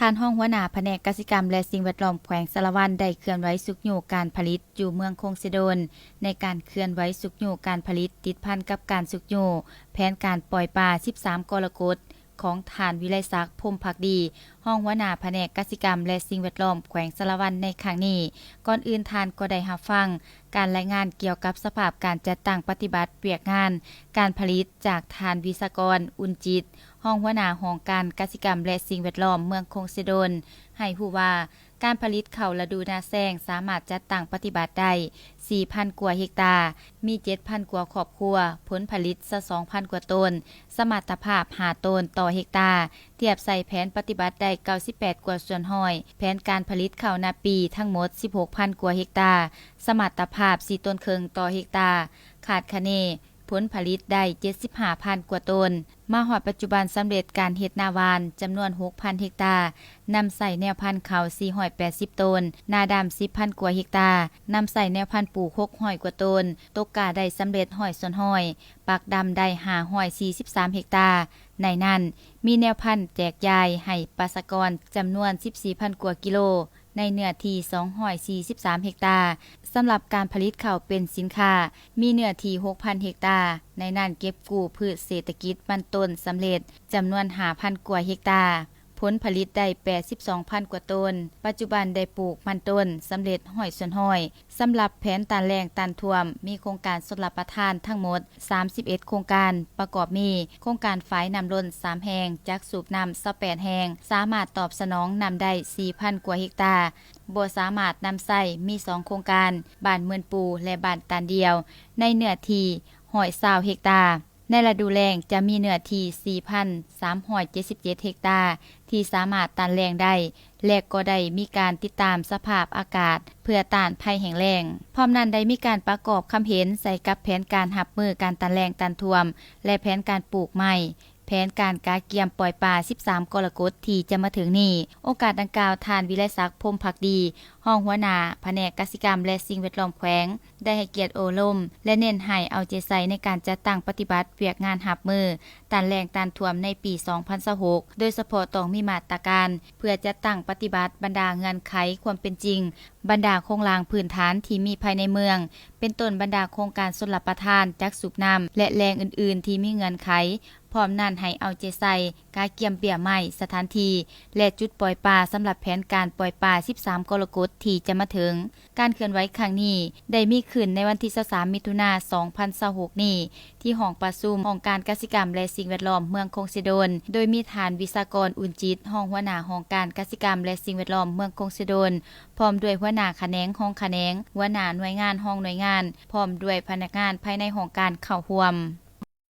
ທ່ານຮອງຫົວໜ້າພະແນກກະສິກຳ ແລະ ສິ່ງແວດລ້ອມແຂວງສາລະວັນ ໄດ້ເຄື່ອນໄຫວຊຸກຍູ້ການຜະລິດຢູ່ເມືອງຄົງເຊໂດນ. ໃນການເຄື່ອນໄຫວຊຸກຍູ້ການຜະລິດ ຕິດພັນກັບການຊຸກຍູ້ແຜນການປ່ອຍປາສິບສາມກໍລະກົດ ຂອງທ່ານ ວິໄລສັກ ພົມພັກດີ ຮອງຫົວໜ້າພະແນກກະສິກຳ ແລະ ສິ່ງແວດລ້ອມແຂວງສາລະວັນໃນຄັ້ງນີ້, ກ່ອນອື່ນທ່ານກໍໄດ້ຮັບຟັງການລາຍງານກ່ຽວກັບສະພາບການຈັດຕັ້ງປະຕິບັດວຽກງານການຜະລິດຈາກທ່ານ ວິສາກອນ ອຸ່ນຈິດ ຮອງຫົວໜ້າຫ້ອງການກະສິກຳ ແລະ ສິ່ງແວດລ້ອມເມືອງຄົງເຊໂດນ ໃຫ້ຮູ້ວ່າ ການຜະລິດເຂົ້າລະດູນາແລ້ງສາມາດຈັດຕັ້ງປະຕິບັດໄດ້ສີ່ພັນກວ່າເຮັກຕາ, ມີເຈັດພັນກວ່າຄອບຄົວ, ຜົນຜະລິດຊາວສອງພັນກວ່າໂຕນ, ສະມັດຕະພາບຫ້າໂຕນຕໍ່ເຮັກຕາ, ທຽບໃສ່ແຜນປະຕິບັດໄດ້ເກົ້າສິບແປດກວ່າສ່ວນຮ້ອຍ, ແຜນການຜະລິດເຂົ້ານາປີທັງໝົດສິບຫົກພັນກວ່າເຮັກຕາ, ສະມັດຕະພາບສີ່ໂຕນເຄິ່ງຕໍ່ເຮັກຕາ, ຄາດຄະເນ ຜົນຜະລິດໄດ້ເຈັດສິບຫ້າພັນກວ່າໂຕນ. ມາຮອດປັດຈຸບັນສຳເລັດການເຮັດນາຫວ່ານຈຳນວນຫົກພັນເຮັກຕາ, ນຳໃຊ້ແນວພັນເຂົ້າສີ່ຮ້ອຍແປດສິບໂຕນ, ນາດຳສິບພັນກວ່າເຮັກຕາ, ນຳໃຊ້ແນວພັນປູກຫົກຮ້ອຍກວ່າໂຕນ, ຕົກກ້າໄດ້ສຳເລັດຮ້ອຍສ່ວນຮ້ອຍ, ປັກດຳໄດ້ຫ້າຮ້ອຍສີ່ສິບສາມເຮັກຕາ, ໃນນັ້ນມີແນວພັນແຈກຢາຍໃຫ້ປະຊາກອນຈຳນວນສິບສີ່ພັນກວ່າກິໂລ ໃນເນື້ອທີ່ສອງຮ້ອຍສີ່ສິບສາມເຮັກຕາ. ສຳລັບການຜະລິດເຂົ້າເປັນສິນຄ້າ ມີເນື້ອທີ່ຫົກພັນເຮັກຕາ, ໃນນັ້ນເກັບກູ້ພືດເສດຖະກິດມັນຕົ້ນສຳເລັດຈຳນວນຫ້າພັນກວ່າເຮັກຕາ, ຜົນຜະລິດໄດ້ແປດສິບສອງພັນກວ່າໂຕນ, ປັດຈຸບັນໄດ້ປູກມັນຕົ້ນສຳເລັດຮ້ອຍສ່ວນຮ້ອຍ. ສຳລັບແຜນຕ້ານແລ້ງຕ້ານຖ້ວມ ມີໂຄງການຊົນລະປະທານທັງໝົດສາມສິບເອັດໂຄງການ, ປະກອບມີໂຄງການຝາຍນ້ຳລົ້ນສາມແຫ່ງ, ຈັກສູບນ້ຳຊາວແປດແຫ່ງ, ສາມາດຕອບສະໜອງນ້ຳໄດ້ສີ່ພັນກວ່າເຮັກຕາ, ບໍ່ສາມາດນຳໃຊ້ມີສອງໂຄງການ, ບ້ານໝື່ນປູ ແລະ ບ້ານຕານດຽວ, ໃນເນື້ອທີ່ຮ້ອຍຊາວເຮັກຕາ. ໃນລະດູແລ້ງຈະມີເນື້ອທີ່ສີ່ພັນສາມຮ້ອຍເຈັດສິບເຈັດເຮັກຕາ ທີ່ສາມາດຕ້ານແລ້ງໄດ້ ແລະ ກໍໄດ້ມີການຕິດຕາມສະພາບອາກາດເພື່ອຕ້ານໄພແຫ້ງແລ້ງ. ພ້ອມນັ້ນໄດ້ມີການປະກອບຄຳເຫັນໃສ່ກັບແຜນການຮັບມືການຕ້ານແລ້ງຕ້ານຖ້ວມ ແລະ ແຜນການປູກໄມ້, ແຜນການກະກຽມປ່ອຍປາສິບສາມກໍລະກົດທີ່ຈະມາເຖິງນີ້. ໂອກາດດັ່ງກ່າວ, ທ່ານ ວິໄລສັກ ພົມພັກດີ ຮອງຫົວໜ້າພະແນກກະສິກຳ ແລະ ສິ່ງແວດລ້ອມແຂວງ ໄດ້ໃຫ້ກຽດໂອ້ລົມ ແລະ ເນັ້ນໃຫ້ເອົາໃຈໃສ່ໃນການຈັດຕັ້ງປະຕິບັດວຽກງານຮັບມືຕ້ານແລ້ງຕ້ານຖ້ວມໃນປີສອງພັນຊາວຫົກ ໂດຍສະເພາະຕ້ອງມີມາດຕະການເພື່ອຈັດຕັ້ງປະຕິບັດບັນດາເງື່ອນໄຂຄວາມເປັນຈິງ, ບັນດາໂຄງລ່າງພື້ນຖານທີ່ມີພາຍໃນເມືອງ, ເປັນຕົ້ນບັນດາໂຄງການຊົນລະປະທານ, ຈັກສູບນ້ຳ ແລະ ແຫຼ່ງອື່ນໆທີ່ມີເງື່ອນໄຂ. ພ້ອມນັ້ນໃຫ້ເອົາໃຈໃສ່ກະກຽມເບ້ຍໄມ້, ສະຖານທີ່ ແລະ ຈຸດປ່ອຍປາສຳລັບແຜນການປ່ອຍປາສິບສາມກໍລະກົດທີ່ຈະມາເຖິງ. ການເຄື່ອນໄຫວຄັ້ງນີ້ໄດ້ມີຂຶ້ນໃນວັນທີຊາວສາມ ມິຖຸນາ ສອງພັນຊາວຫົກນີ້ ທີ່ຫ້ອງປະຊຸມຫ້ອງການກະສິກຳ ແລະ ສິ່ງແວດລ້ອມເມືອງຄົງເຊໂດນ, ໂດຍມີທ່ານ ວິສາກອນ ອຸ່ນຈິດ ຮອງຫົວໜ້າຫ້ອງການກະສິກຳ ແລະ ສິ່ງແວດລ້ອມເມືອງຄົງເຊໂດນ, ພ້ອມດ້ວຍຫົວໜ້າຂະແໜງ, ຮອງຂະແໜງ, ຫົວໜ້າໜ່ວຍງານ, ຮອງໜ່ວຍງານ, ພ້ອມດ້ວຍພະນັກງານພາຍໃນຫ້ອງການເຂົ້າຮ່ວມ.